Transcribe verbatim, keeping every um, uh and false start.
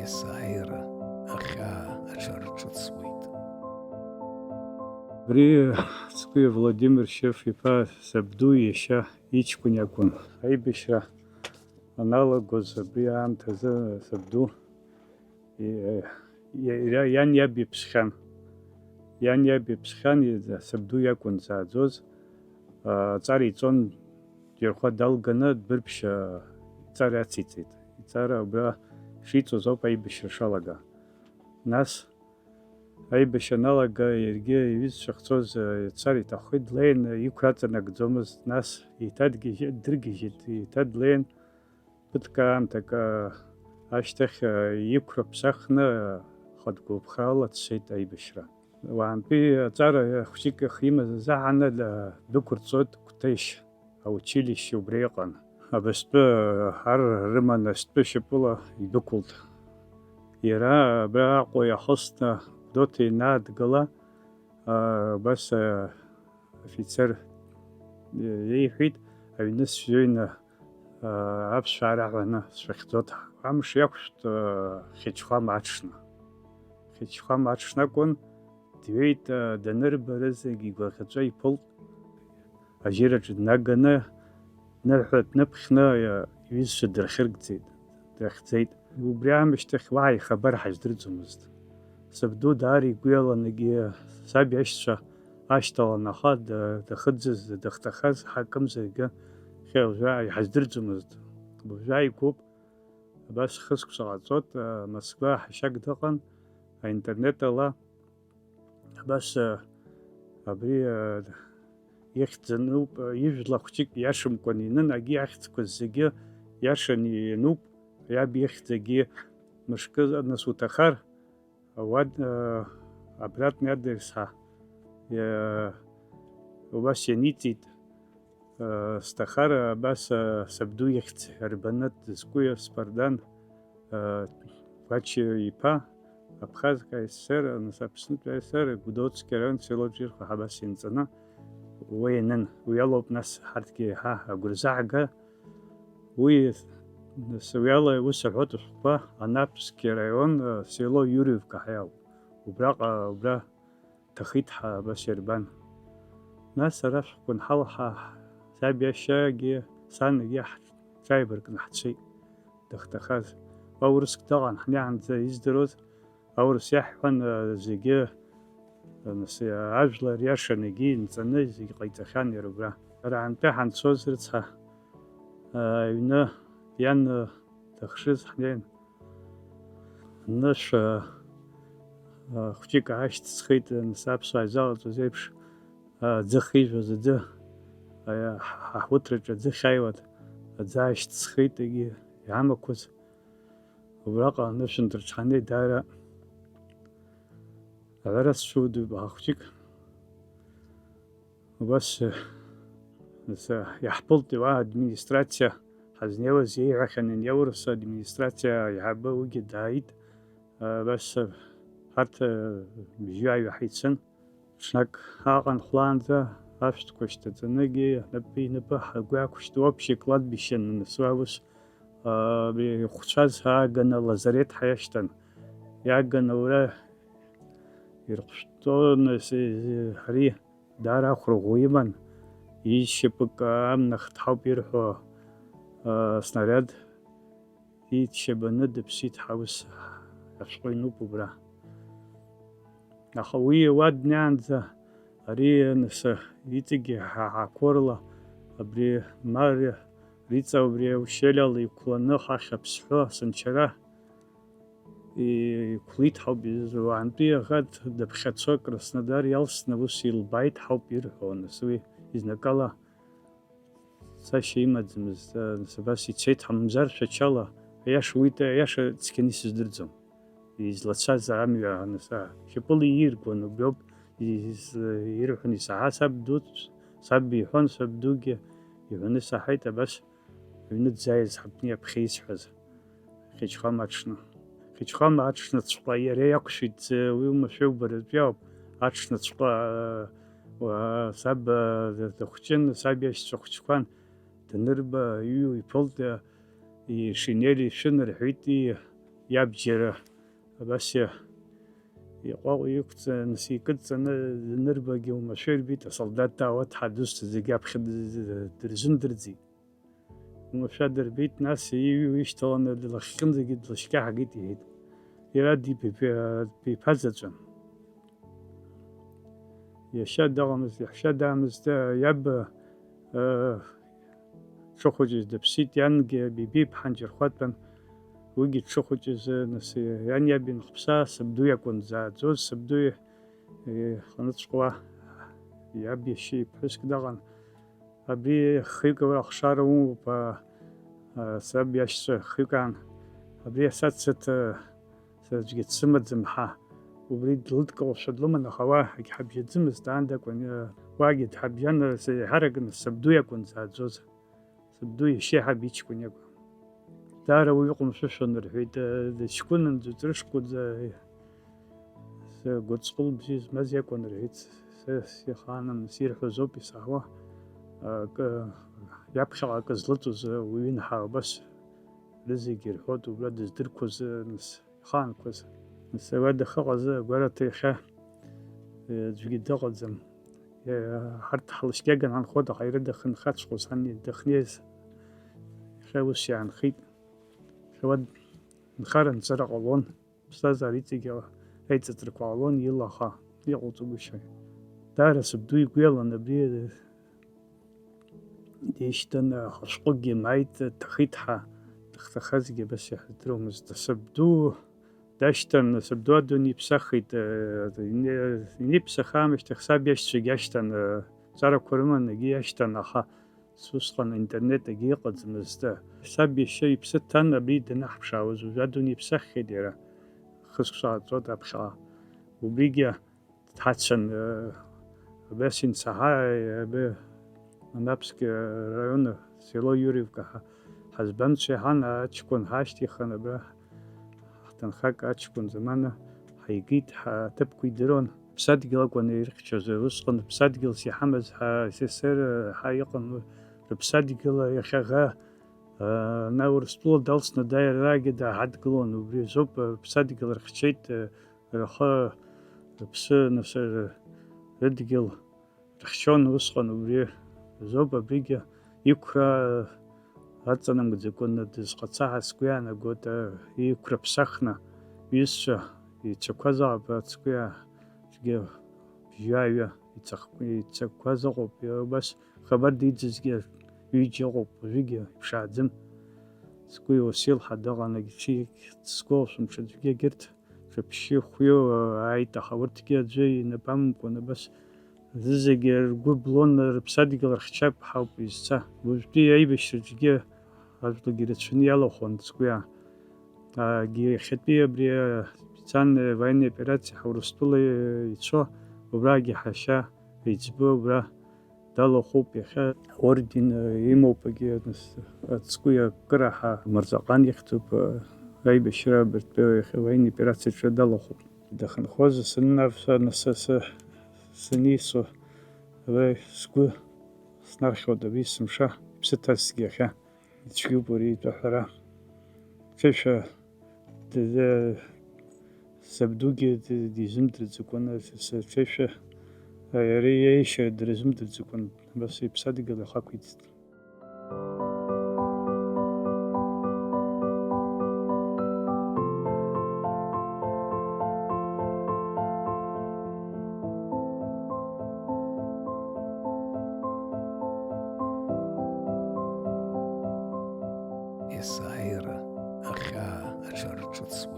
Есааира ахьаа аҽарҿыцуеит. Абри Цкәи Владимир Шьырф-иԥа сабду иашьа иҷкәын иакәын. Аибашьра аналагоз абри аамҭазы сабду иа-, иа-, иан иаб иԥсхьан. Иан иаб иԥсхьан, сабду иакәын дзааӡоз. Аҵара иҵон, џьархәа далганы, дбырԥшь аҵара ациҵеит. Иҵара убра шиҵоз ауп аибашьра шалага. Нас аибашьра аналага, иаргьы иҩызцәа ахьцоз, э, дцар иҭаххеит, длеин, э, иқәра аҵанакӡомызт, нас еиҭадгьежьит, дыргьежьит, еиҭа длеин, ԥыҭк аамҭак, э, ашьҭахь, э, иқәра ԥсахны, э, хатә гәыԥхала дцеит аибашьра. Уаантәи аҵара хәҷык ахимаз азы ҳанада дәықәырҵоит Қәҭешь. Аучилишьче убра иҟан. Абыстәы ар рыманы астәы шьапыла идәықәлт. Иара абра Аҟәа иахысны Гәдоуҭа ианаадгыла, а, убас, а, афицер иеиҳәеит, аҩны сҩеины, а, аԥсшәа раҳәаны сшәыхьӡоит. Амш иақәшәт, а, Хьычхәама аҽны. Хьычхәама аҽны акәын, дҩеит, а, данырба рызегь игәаӷьаҵәа иԥылт. Ажьыраҿы днаганы, ныҳәа дныԥхьны, а, иҩызцәа дырхьыргӡеит, дрыхьӡеит. Убри аамышьҭахь уаҳа ихабар ҳаздырӡомызт. Сабду даара игәы иалан, егьи саб иашьцәа ашьҭалан, аха да-, дахыӡыз, дахҭахаз ҳакымзаргьы, хьи уажәы иҳаздырӡомызт. Уажәы ааигәоуп, абас хысқәса ҟаҵот, а, Москва ҳашьак дыҟан, аинтернет ала. Абас, а, абри, а, ихьӡ ануп, а, ижәла хәҷык иашамкәан инын, агьи ахьӡқәа зегьы иашан иануп, иаб ихьӡ агьи мышкы, нас уҭахар, уа, а, обратный адрес ҳа, иа-, убас ианиҵеит, а, сҭахар, абас, а, сабду ихьӡ, Арбанат Дыскәиа Спардан, а, Гәача иԥа, Абхаз К С С Р, нас Аԥснытәи А С С Р, Гәдоуҭа араион село Џьырхәа ҳабас ианҵаны, уи ианын. Уи алоуп нас ҳарҭгьы еиҳа агәра заҳга. Уи, нас, уи ала ус аҳәоит ашәҟәқәа, Анаԥсгьы араион, а, село Юрьевка ҳәа иауп. Убраҟа, убра ҭахеит ҳа, абас иарбан. Нас ара шәҟәқәа анҳалҳа, саб иашьагьы, сангьы ҳаҽааибаркны ҳцеит, дахҭахаз. Уа урыск дыҟан, ҳнеиаанӡа издыруаз, аурыс иаҳҳәан, а, зегьы, а, нас, а, ажәлар иашан, егьи инҵаны зегь ҟаиҵахьан иара убра. Араантәи ҳанцоз рыцҳа, а, аҩны иан, а, дахшыз ҳнеин, анышә, а, а, хәҷык аашьҭысхит, а, нас аԥсуаа изалҵуаз еиԥш, а, аӡы хижәоз аӡы, а, ҳ-, ҳ-, ҳҳуҭраҿы аӡы хьаиуан, аӡы аашьҭысхит, егьи иамақәаз. Убраҟа анышәынҭраҿ ҳаннеи даара аҳәара сцәыуадаҩуп, аха хәҷык. Убас, э, нас, э, иаҳԥылт уа администрациа ҳазнеиуаз, иеиҳәахьан ани аурыс администрациа аиҳабы, уигьы дааит. Э, абас, э, ҳарҭ, э, бжьҩажәа ҳаицын. Ҽнак ааҟан хәлаанӡа ашәҭқәа шьҭаҵаныгьы, напы инапы ҳгәы иақәшьҭуа, общее кладбище ананысуа ус, а, ихәцәаз ааганы алазарет ҳаиашьҭан. Иааганы ура ирхәшәтәон, ари даара ахәра ӷәӷәа иман, изшьапык амнахт ҳауп ирҳәо, а, снаряд. Иччабаны дыԥсит ҳәа ус ашәҟәы инуп убра. Аха уи уа днеиаанӡа ари анасы иҵегьы ҳа ҳақәырла абри Мариа Риҵа убри аушьелиала иқәланы хахь аԥсҳәы асанчара иқәлит ҳауп изуаантәи аӷа дыԥхьацо Краснодар иалсны ус илбааит ҳауп ирҳәо, нас уи изнакала цашьа имаӡамызт, нас абас ицеит ҳамамзар Шәачала, аиаша уи, аиаша цқьаны исыздырӡом. Излацәаз амҩа аныс, шьапыла ииргон, убриоуп из-, ирҳәон исаҳа саб ду, саб иҳәон, саб дугьы иҳәаны саҳаит, абас аҩны дзааиз ҳаԥни аԥхьа исҳәаз. Хьычхама аҽны. Хьычхама аҽныҵәҟьа иара иақәшәеит, уи умашәа убаратәи ауп. Аҽныҵәҟьа, уа, саб, а, дыхәҷын, саб иашьцәа хәыҷқәан, данырба, иҩу иԥылт, а, ишинели шәын рҳәеит, и-, иабџьар абас иа-, иҟәаҟәа иқәҵаны, икыдҵаны данырбагьы, уамашәа ирбеит, асолдаҭ даауа дҳадысҵо зегьы аԥхьа д-, д-, дырзымдырӡеит. Уамашәа дырбеит, нас иҩ-, ишьҭаланы длахьхьынӡагьы длышьқьаҳгеит, иҳәеит. Иара диб-, дибеиԥазаҵәын. Иашьа дыҟамызт, иаҳәшьа даамызт, иаб, э, дшыхәыҷыз дыԥсит, иангьы Бибиԥҳа Нџьырхәатәын, уигьы дшыхәыҷыз, нас, иан иаб инхыԥса, сабду иакәын дзааӡоз, сабду иханыҵәҟьауа, иаб иашьа иԥҳәыск даҟан. Абри хҩык аура ахшара умоуп, а, а, саб иашьцәа хҩык аан. Абри асацеҭ, а, сара аӡәгьы дсымаӡам ҳа. Убри длыдкылошәа длыман, аха уа егьҳабжьаӡымызт, аанда акәын, а, уагьы дҳабжьан, а, еиҳаракны сабду иакәын дзааӡоз. Сабду иашьа иҳаб иҷкәын иакәын. Даара уаҩы ҟәымшәышәон рҳәеит, а, дыҷкәынан, ӡыҵәрышкәаӡа, Сгәыцхәыл бзиа змаз иакәын, рҳәеит, са сихаанын, сирҳәоз ауп исаҳауа, акы, иаԥхьаҟа акы злыҵуаз уаҩы инҳа убас рызегьы ирҳәоит, убра дыздырқәоз, нас, ихаанқәаз. Нас уа дахьыҟаз агәараҭа иахьа, аӡәгьы дыҟаӡам. Ҳарҭ ҳлашьгьаган ҳанхоит, аха иара дахьынхаҵәҟьоз, ҳан дахьнеиз, иахьа ус иаанхеит. Иахьа уа нхара нҵыра ҟалон. Ԥсҭазаара иҵегьы аиҵыҵрақәа ҟалон, ила аха иҟалҵогәышьои. Даара сабду игәы иалан абри дишьҭан, ашәҟәыкгьы мааит, дҭахеит ҳәа, дахьҭахазгьы абас иаҳдыруамызт. Сабду дашьҭан, сабду адунеи иԥсахит, иниԥсахаамышьҭахь саб иашьцәагьы иашьҭан, ҵарақәа рыман, егьи иашьҭан, аха Ус усҟан аинтернет агьы ыҟаӡамызт. Саб иашьа иԥсы ҭан абри данаҳԥшаауаз, уажәы адунеи иԥсаххьеит иара, хысқәса ааҵуеит аԥхьаҟа. Убригьы дҳацәан, э, абас инсаҳа, э, абри Анапски араион, село Юрьевка ҳа-, ҳазбамцәа иҳан, аҷкәын ҳашьҭихын, абра Ҳҭынхак аҷкәын замана ҳаигеит, ҳаҭыԥқәа идыруан. Ԥсадгьыл акәын ирыхьчоз, усҟан ԥсадгьылс иҳамаз ҳа, С С Р ҳа иҟан, рыԥсадгьыл иахьаӷа, ана Урыстәыла далсны дааирагьы дааҳадгылон, убри азоуп, рыԥсадгьыл рыхьчеит, рхы, рыԥсы, нас, рыдгьыл. Рыхьчон усҟан убри азоуп, абригьы иқәра аҵанамгӡакәаны дызҟаца ҳәа сгәы иаанагоит, иқәра ԥсахны, иҩызцәа ицәақәаз аҟаԥа ацгәы иа-, цәгьа бжьаҩа ицахкы-, ицақәаз ыҟоуп, убас хабар диӡызгьы ҩыџьа ыҟоуп, уажәыгьы иԥшааӡам. Сгәы иуасилҳәа дыҟан, егьи сгәалашәом ҽаӡәгьы егьырҭ. Ҿаԥшьы хәҩы ааит, аха урҭгьы аӡәы инапы амамкәан абас зегьы ргәы блон, рыԥсадгьыл рыхьчап ҳауп изца. Уажәтәи аибашьраҿгьы ажәлагьы рацәаны иалахәын сгәы иа-, аагьы иахьатәи абри специальная военная операция ҳа Урыстәыла ицо, убрагьы ҳашьа еиҵбы убра далахәуп иахьа. Орден, э, имоуп, егьи, нас, ацгәы иакыраҳа Мырзаҟан ихьӡуп, э, аибашьра абарҭтәи иахьа военный операциаҿы далахәуп. Дахьынхоз санынавса, нас, са, са, санисо, абра сгәы снархьуеит абри есымша, иԥсы ҭазҭгьы иахьа. Ицәгьоуп уара иутәы аҳәара. Ҽеишәа д-, д-, сабдугьы д-, дизымдырӡакәаны, с-, с-, ҽеишәа, а, иара иеишьа дрызымдырӡакәан, абас иԥсадгьыл иахақәиҭит. Есааира ахьаа аҽарҿыцуа.